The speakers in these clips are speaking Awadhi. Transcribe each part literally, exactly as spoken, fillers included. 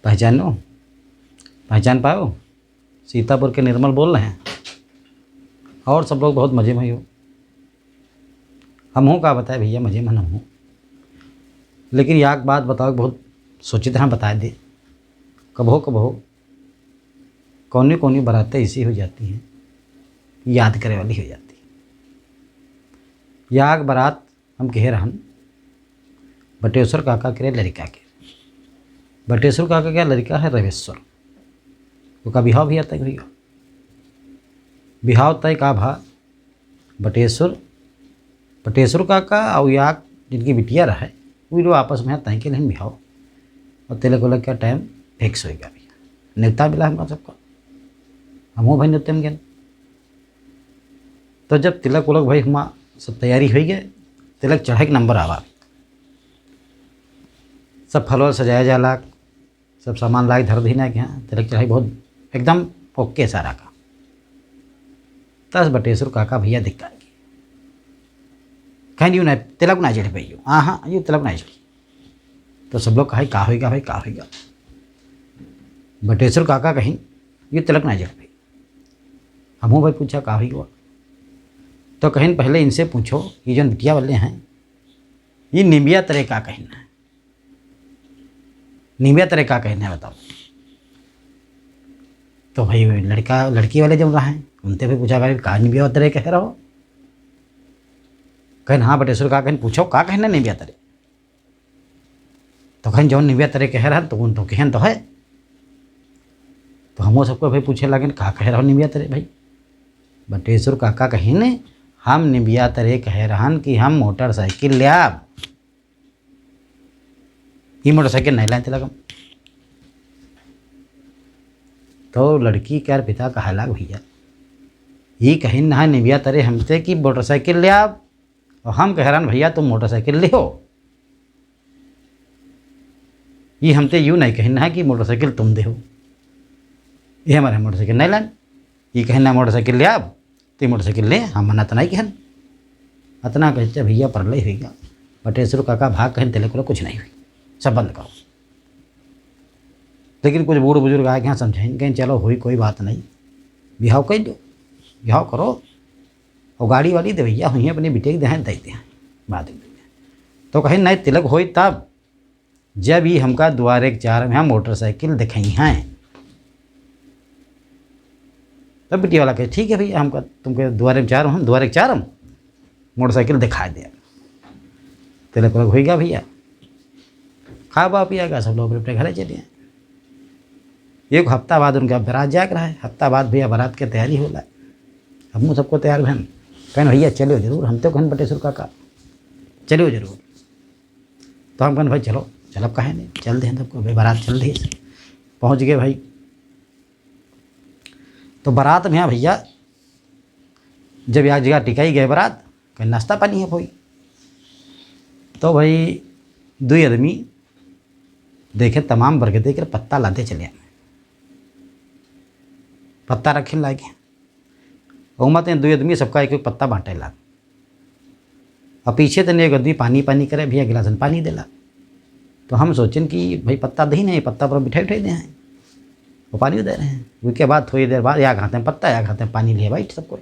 पहचानो, पहचान पाओ, सीतापुर के निर्मल बोल रहे हैं। और सब लोग बहुत मजे में हो। हमहूँ का बताए भैया, मजे में हमहूँ। लेकिन याक बात बताओ, बहुत सोची तरह बताए दे। कबो कबो कौनी कौनी बारातें ऐसी हो जाती हैं, याद करे वाली हो जाती है। याक बारात हम कहे रहन बटेश्वर काका के लड़का के। बटेश्वर काका के लड़का है रवेश्वर। ओका बिहाव भी तय हुई। बिहाव तय का भा, बटेश्वर, बटेश्वर काका और या जिनकी बिटिया रहे, वो लोग आपस में तय के लेकिन बिहाव और तिलक उलक का टाइम फिक्स होइगा भैया। नेवता मिला हमका सबका, हमहूँ भाई नेवते में गए। तो जब तिलक उलक भाई हुआ, सब तैयारी होइ गए, तिलक चढ़ाई के नंबर आवा, सब फलवल सजाया जाला, सब सामान लाके धर दीना के यहाँ तिलक चढ़ाई बहुत एकदम ओके सारा का। तस बटेश्वर काका भैया दिक्का गए, कहीं नहीं, तिलक ना चढ़ पाइयो, हाँ हाँ, ये तिलक ना चढ़। तो सब लोग कहे, "का होइगा भाई, का होइगा?" बटेश्वर काका कहीं, "ये तिलक ना चढ़ पाई।" हमहूँ भाई पूछा, "का होइगा?" तो कहीं, "पहले इनसे पूछो, ये जो बिटिया वाले हैं, ये निमिया तरे का कहिन है, निमिया तरे का कहिन है, बताओ।" तो भाई लड़का, लड़की वाले जब रहे, उनते भी पूछा, "भाई, का निमिया तरे कह रहो?" कहिन, "हाँ बटेश्वर काका कहिन, पूछो, का कहिन है निमिया तरे?" तो कहिन, "जौन निमिया तरे कह रहा, तो उन तो कहन तो है।" तो हमहूँ सबको भाई पूछे लागेन, "का कह रहो निमिया तरे भाई?" बटेश्वर काका कहिन, "हम निमिया तरे कह रहन कि हम मोटरसाइकिल ले आब।" ई मोटरसाइकिल नहीं लाए तिलक हम। तो लड़की के यार पिता कहा लाग, "भैया, ई कहिन ना निमिया तरे हमसे कि मोटरसाइकिल ले आब, और हम कह रहन भैया तुम मोटरसाइकिल ले हो। ई हमते यूँ नहीं कहिन ना कि मोटरसाइकिल तुम दे हो। ये हमारे मोटरसाइकिल नहीं लान। ई कहिन ना मोटरसाइकिल ले आब, तो मोटरसाइकिल ले, हम मना तो नहीं कहन।" अतना कहते भैया परलय हुई गया। बटेश्वर काका भाग कहिन, "तिलक उलक कुछ नहीं हुई, सब बंद करो।" लेकिन कुछ बूढ़ बुजुर्ग आए के यहाँ समझाइन, कहिन, "चलो हुई, कोई बात नहीं, बिहाव कर दो, बिहाव करो।" और गाड़ी वाली देवैया हुई अपने बेटे के देहें, दे दें बाद में। तो कहिन, "नहीं, तिलक होई तब, जब ई हमका दुआरे के चार में हम मोटरसाइकिल दिखाई हैं।" तब बिटिया वाला कहे, "ठीक है भैया, हमका तुमके दुआरे में चार, हम दुआरे के चार हम मोटरसाइकिल दिखा दे।" तिलक उलक हुई गया भैया, खा बा पिया गया, सब लोग अपने अपने घरे चले गए। एक हफ्ता बाद उनका बारात जाके रहा है। हफ्ता बाद भैया बारात के तैयारी होला। हमहूँ सबको तैयार भन, कहिन, "भैया चलियो जरूर।" हम तो कहिन, "बटेश्वर काका चलियो जरूर।" तो हम कहिन, "भाई चलो, चलब काहे नहीं, चल दे।" हम सबको भाई बारात चल दे। पहुँच गए भाई। तो बारात में, हाँ भैया, जब एक जगह टिकाई गए बारात, कहीं नाश्ता पानी है कोई, तो भाई दुई आदमी देखे तमाम बरगदे के पत्ता लादे चले आए, पत्ता रखे लागे। ओमा ते दुई आदमी सबका एक एक पत्ता बांटे लाग। और पीछे तने एक आदमी पानी पानी करे, भैया गिलास में पानी देला। तो हम सोचेन कि भाई पत्ता दही नहीं, पत्ता पर बिठाई उठाई दे हैं, वो पानी दे रहे हैं। उसके बाद थोड़ी देर बाद या खाते हैं पत्ता, या खाते हैं पानी, लिए बैठ सब कोई।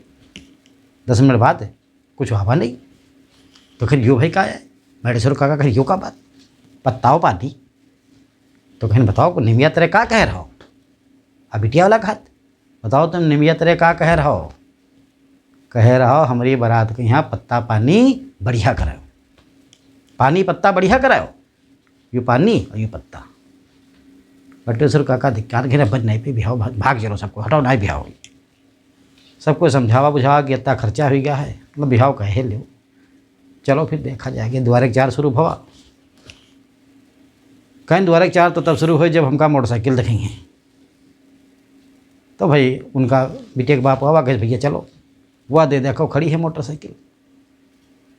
दस मिनट बाद कुछ आवा नहीं। तो कहिन, "यो भाई का है?" बटेश्वर काका कहिन, "यो का बात, पत्ता और पानी?" तो कहिन, "बताओ, को निमिया तरे का कह रहो?" अब बिटिया वाला खात, "बताओ तुम निमिया तरे का कह रहो?" "कह रहो हमरी बारात के यहाँ पत्ता पानी बढ़िया कराओ, पानी पत्ता बढ़िया कराओ, यो पानी और यो पत्ता।" बटेश्वर काका धिक्कार घेरे, "बज नहीं पे बिहाव, भाग, भाग चलो सबको, हटाओ, नहीं बिहाव।" सबको समझावा बुझावा कि इतना खर्चा हुई गया है, मतलब बिहाव कहे ले। चलो फिर देखा जाएगा, दुआरे के चार शुरू भवा। कहिन दुआरे के चार तो तब शुरू हुए जब हमका मोटरसाइकिल दिखाई हैं। तो भाई उनका बिटिया के बाप आवा, कहे, "भैया चलो, वह दे देखो खड़ी है मोटरसाइकिल।"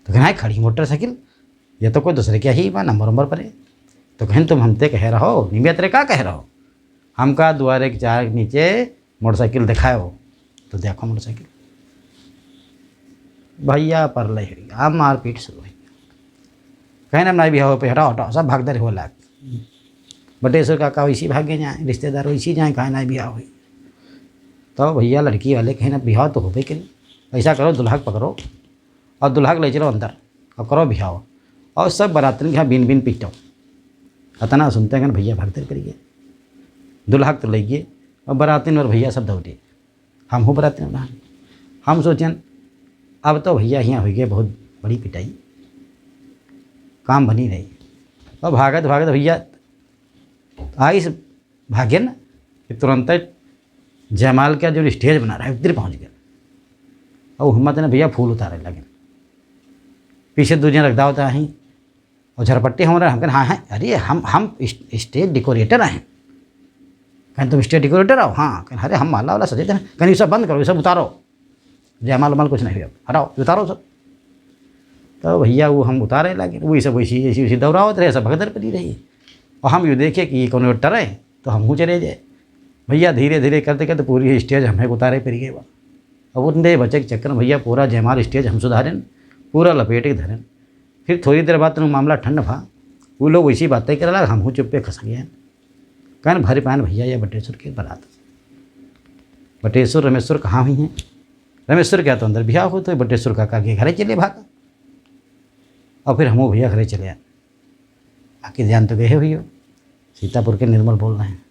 तो कहिन, "हाँ, खड़ी मोटरसाइकिल, ये तो कोई दूसरे क्या ही बा, नंबर वंबर पर है।" तो कहिन, "तुम हमते कह रहो, निमिया तरे का कह रहो? हमका दुआरे के चार के नीचे मोटरसाइकिल दिखाओ।" तो देखो मोटरसाइकिल, भैया परलय हुई, अब मारपीट शुरू हुई। कहिन, "हम नहीं बिहाव पे, हटाओ, हटाओ, सब भागदर होला।" बटेश्वर काका वैसी भाग गए जाए, रिश्तेदार वैसी जाए, कहा ना बिहाव हुई। तो भैया लड़की वाले कहें ना, बिहाव तो होबे करी, ऐसा करो, दुल्हा के पकड़ो और दुल्हा के ले चलो अंदर और करो बिहाव, और सब बरातन के यहाँ बीन बीन पीटो। अतना सुनते हैं भैया भागते पड़ गए, दुल्हा के तो ले गए और बरातन और भैया सब दौड़े। हम हो बरातन उन्हें, हम सोचें अब तो भैया हियाँ हो गए बहुत बड़ी पिटाई, काम बनी रही। और भागत भागत भैया आइस भागे न कि तुरंत जयमाल का जो स्टेज बना रहा है उधर पहुँच गए। और हिम्मत ने भैया फूल उतारे लगे, पीछे दो जन रख दावत हैं और झरपट्टी हम रहे। हम कहें हाँ हाँ, अरे हम हम स्टेज डेकोरेटर हैं। कहें तुम स्टेज डेकोरेटर आओ? हाँ। कहें अरे हम माला वाला सजे थे। कहें ये सब बंद करो, ये सब उतारो, जयमाल उमाल कुछ नहीं हुआ, हटाओ, ये उतारो सब। तो भैया वो हम उतारे लगे, वो ये सब वैसी ऐसी वैसी दौड़ावत रहे, सब भगदड़ पड़ी रही। और हम ये देखे कि ये कौन डरे, तो हम चले जाए। भैया धीरे धीरे करते करते पूरी स्टेज हमें उतारे पड़ गए बा। अब उतने बचे के चक्कर में भैया पूरा जयमाल स्टेज हम सुधारें, पूरा लपेट के धरें। फिर थोड़ी देर बाद तनु मामला ठंड भा, वो लोग वैसी बातें करे लगा, हमहू चुप्पे खस गए। कहन भर पायन भैया ये बटेश्वर के बारात। बटेश्वर रमेश्वर कहाँ हुई हैं? रमेश्वर क्या तो अंदर बिहाव हो, तो बटेश्वर काका के घरे चले भागा। और फिर हमहू भैया घरे चले आए। बाकी ध्यान तो गए हुई हो, सीतापुर के निर्मल बोल रहे हैं।